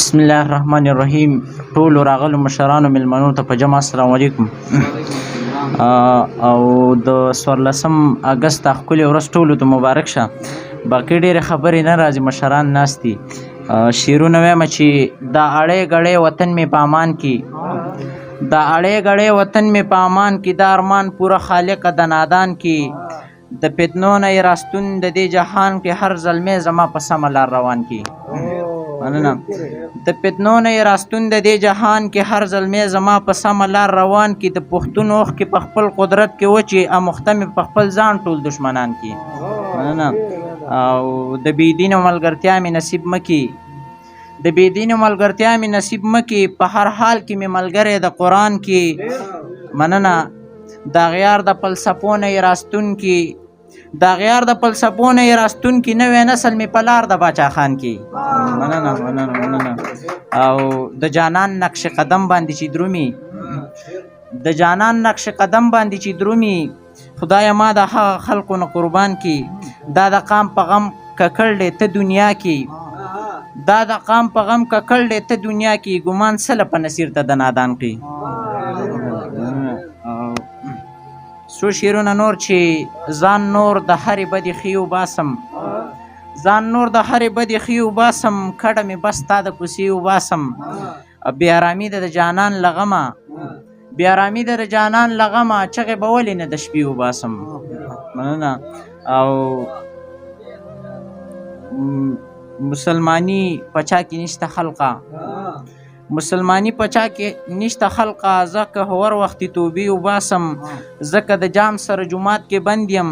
بسم الله الرحمن الرحیم. ټولو راغلو مشرانو میلمنو ته په جمع السلام علیکم. او د 14 اګست دا ښکلې ورځ ټولو ته مبارک شه. باقي ډېرې خبرې نه راځي، مشران ناست دي. شعرونه وایم چې دا اړې ګړې وطن مې په امان کې، دا اړې ګړې وطن مې په امان کې، دا ارمان پوره خالقه د نادان کې، د فتنو نه یې راستون د دې جهان کې، هر زلمی زما په سمه لار روان کې. مننه. د فتنو نه یې راستون د دې جهان کې، هر زلمی زما په سمه لار روان کې، د پښتون اوښکې په خپل قدرت کې وچې، اموخته مې په خپل ځان ټول دښمنان کې. مننه. او د بې دینه ملګرتیا مې نصیب مه کړي، د بې دینه ملګرتیا مې نصیب مه کړي، په هر حال کې مې ملګری د قرآن کې. مننه. د اغیار د فلسفو نه یې راستون کې، د اغیار د فلسفو نه یې راستون کې، نوی نسل مې په لار د باچا خان کې. مننه مننه مننه. او د جانان نقش قدم باندې چې درومي، د جانان نقش قدم باندې چې درومي، خدای ما د هغه خلقو نه قربان کی. دا د قام په غم ککړ دی ته دنیا کې، دا د قام په غم ککړ دی ته دنیا کې، ګمان سله په نصیر ته د نادان کی. څو شعرونه نور چې ځان نور د هرې بدې ښې وباسم، ځان نور د هرې بدې ښې وباسم، کډه مې بس تا د کوڅې وباسم. بې ارامي ده د جانان له غمه، بې ارامي ده د جانان له غمه، چغې به ولې نه د شپې وباسم. مننه. او مسلماني په چا کې نشته خلقه، مسلماني په چا کې نشته خلقه، زه که هر وخت توبې وباسم، زه که د جام سره جومات کې بند یم،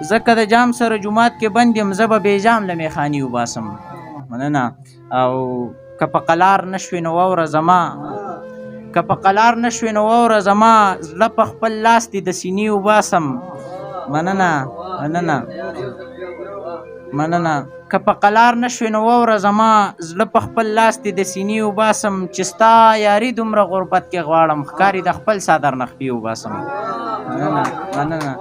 زه که د جام سره جومات کې بند یم، زه به بې جام له میخانې وباسم. مننه. او که په قلار نه شوې نو واوره زما، که په قلار نه شوې نو واوره زما، زړه په خپل لاس دې د سینې وباسم. مننه مننه مننه. که په قلار نه شوې نو واوره زما، زړه په خپل لاس دې د سینې وباسم، چې ستا یاري دومره غربت کې غواړم، ښکاري د خپل څادر نه خپې وباسم. مننه مننه.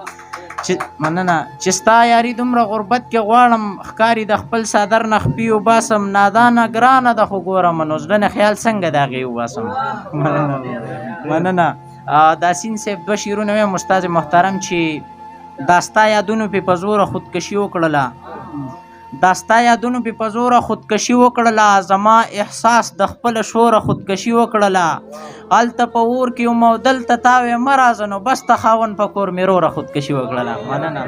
چې مننه چې ستا یاري دومره غربت کې غواړم، ښکاري د خپل څادر نه خپې وباسم، نادانه ګرانه ده خو ګوره منو، زړه نه خیال څنګه د هغې وباسم. مننه مننه. دا سین صاحب دوه شعرونه وایم استاد محترم، چې دا ستا یادونو پې په زوره خودکشي وکړله، دا ستا یادونو پې په زوره خودکشي وکړله، زما احساس د خپله شوره خودکشي وکړله، هلته په اور کې وم او دلته تا وې مه راځه، نو بس ته خاوند په کور مې روره خودکشي وکړله. مننه.